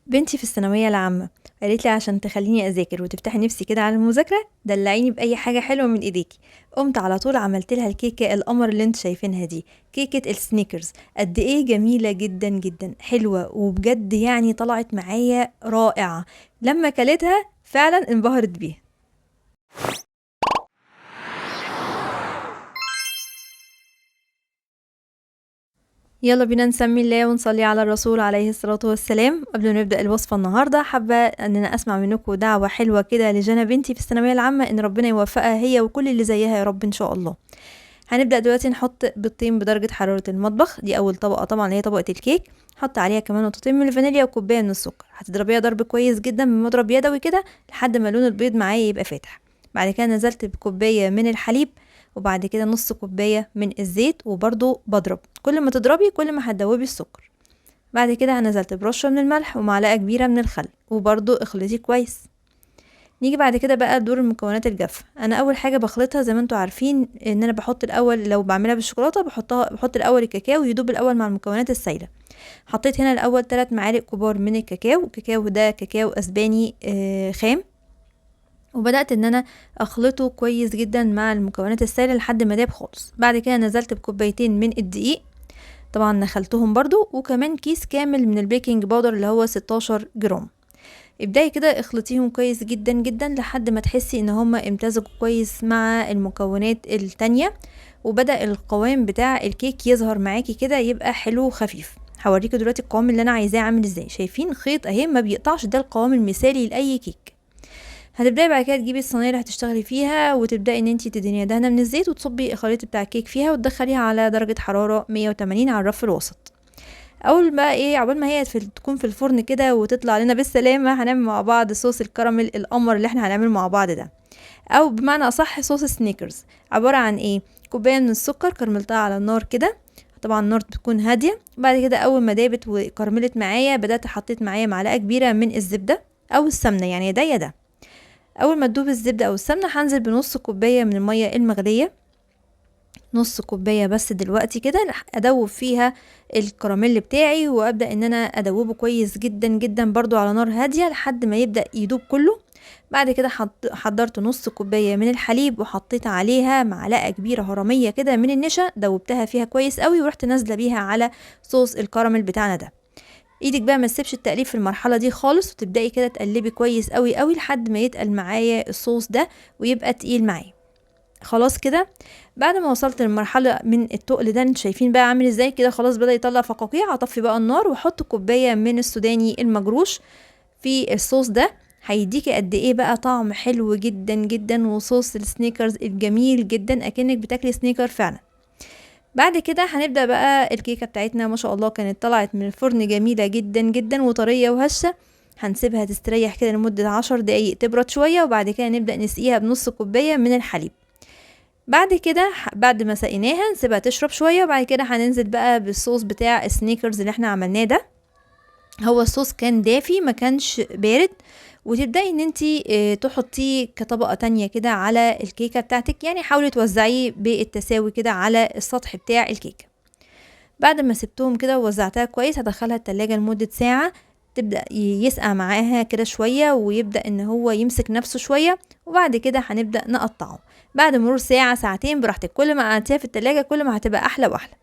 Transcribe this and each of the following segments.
بنتي في الثانوية العامة قالت لي عشان تخليني اذاكر وتفتحي نفسي كده على المذاكرة دلعيني باي حاجة حلوة من ايديكي. قمت على طول عملت لها الكيكه القمر اللي انتوا شايفينها دي، كيكة السنيكرز. قد ايه جميلة جدا جدا، حلوة وبجد يعني طلعت معايا رائعة. لما كلتها فعلا انبهرت بيها. يلا بينا نسمي الله ونصلي على الرسول عليه الصلاة والسلام. قبل ما نبدأ الوصفة النهاردة حابة ان انا اسمع منكم دعوة حلوة كده لجنى بنتي في الثانوية العامة، ان ربنا يوفقها هي وكل اللي زيها يا رب ان شاء الله. هنبدأ دلوقتي نحط بيضتين بدرجة حرارة المطبخ، دي اول طبقة طبعا هي طبقة الكيك. حط عليها كمان نقطتين من الفانيليا وكوباية من السكر. هتضربيها ضرب كويس جدا بمضرب يدوي كده لحد ما لون البيض معايا يبقى فاتح. بعد كده نزلت بكوباية من الحليب وبعد كده نص كوباية من الزيت، وبرضو بضرب. كل ما تضربي كل ما هتدوبي السكر. بعد كده نزلت برشة من الملح ومعلقة كبيرة من الخل، وبرضو اخلطي كويس. نيجي بعد كده بقى دور المكونات الجافة. انا اول حاجة بخلطها زي ما انتوا عارفين ان انا بحط الاول، لو بعملها بالشوكولاتة بحط الاول الكاكاو يدوب الاول مع المكونات السايلة. حطيت هنا الاول 3 معالق كبار من الكاكاو، الكاكاو ده كاكاو اسباني خام، وبدأت ان انا اخلطه كويس جدا مع المكونات السائلة لحد ما داب خالص. بعد كده نزلت بكوبايتين من الدقيق، طبعا نخلتهم برضو، وكمان كيس كامل من ال baking powder اللي هو 16 جرام. ابدأي كده اخلطيهم كويس جدا جدا لحد ما تحسي ان هما امتزجوا كويس مع المكونات التانية، وبدأ القوام بتاع الكيك يظهر معاكي كده، يبقى حلو وخفيف. هوريكم دلوقتي القوام اللي انا عايزاه عامل ازاي. شايفين خيط اهي ما بيقطعش، ده القوام المثالي لاي كيك. هتبداي بعد كده تجيبي الصينية اللي هتشتغلي فيها، وتبداي ان انتي تدهنيها دهنه من الزيت، وتصبي الخليط بتاع الكيك فيها، وتدخليها على درجه حرارة 180 على الرف الوسط. اول ما ايه عقبال ما هي تكون في الفرن كده وتطلع لنا بالسلامة، هنعمل مع بعض صوص الكراميل القمر اللي احنا هنعمله مع بعض ده، او بمعنى اصح صوص السنيكرز. عبارة عن ايه؟ كوباية من السكر كرملتها على النار كده، طبعا النار بتكون هادية. بعد كده اول ما دابت وكرملت معايا بدات حطيت معايا معلقه كبيرة من الزبدة او السمنة، يعني ده يا ده. اول ما تدوب الزبدة او السمنة هنزل بنص كوباية من المية المغليه، نص كوباية بس دلوقتي كده ادوب فيها الكراميل بتاعي، وابدا ان انا ادوبة كويس جدا جدا برضو على نار هادية لحد ما يبدا يدوب كله. بعد كده حضرت نص كوباية من الحليب وحطيت عليها معلقه كبيرة هرميه كده من النشا، دوبتها فيها كويس قوي، ورحت نازله بيها على صوص الكراميل بتاعنا ده. ايدك بقى ما تسيبش التقليب في المرحلة دي خالص، وتبداي كده تقلبي كويس قوي قوي لحد ما يتقل معايا الصوص ده ويبقى تقيل معايا. خلاص كده بعد ما وصلت للمرحلة من التقل ده انتوا شايفين بقى عامل ازاي كده، خلاص بدا يطلع فقاقيع. هطفي بقى النار واحط كوباية من السوداني المجروش في الصوص ده، هيديكي قد ايه بقى طعم حلو جدا جدا، وصوص السنيكرز الجميل جدا اكنك بتاكلي سنيكر فعلا. بعد كده هنبدأ بقى الكيكة بتاعتنا، ما شاء الله كانت طلعت من الفرن جميلة جدا جدا وطرية وهشة. هنسيبها تستريح كده لمدة 10 دقايق تبرد شوية، وبعد كده نبدأ نسقيها بنص كوباية من الحليب. بعد كده بعد ما سقيناها نسيبها تشرب شوية، وبعد كده هننزل بقى بالصوص بتاع السنيكرز اللي احنا عملناه ده. هو الصوص كان دافي ما كانش بارد، وتبدأي ان انتي تحطيه كطبقة تانية كده على الكيكة بتاعتك، يعني حاولي توزعيه بالتساوي كده على السطح بتاع الكيكة. بعد ما سبتهم كده ووزعتها كويس هدخلها التلاجة لمدة ساعة، تبدأ يسقع معاها كده شوية ويبدأ ان هو يمسك نفسه شوية، وبعد كده هنبدأ نقطعه. بعد مرور ساعة ساعتين براحتك، كل ما قعدتيها في التلاجة كل ما هتبقى احلى واحلى.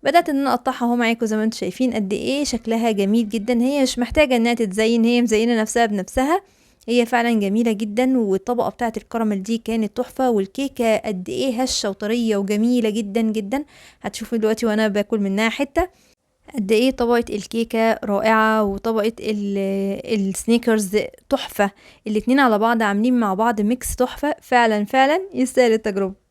بدأت ان انا اقطعها اهو معاكم زي ما انتم شايفين قد ايه شكلها جميل جدا. هي مش محتاجة انها تتزين، هي مزينة نفسها بنفسها، هي فعلا جميلة جدا. والطبقة بتاعت الكراميل دي كانت تحفة، والكيكة قد ايه هشة وطرية وجميلة جدا جدا. هتشوفوا دلوقتي وانا باكل منها حتة قد ايه طبقة الكيكة رائعة، وطبقة السنيكرز تحفة. الاتنين على بعض عاملين مع بعض mix تحفة فعلا، فعلا يستاهل التجربة.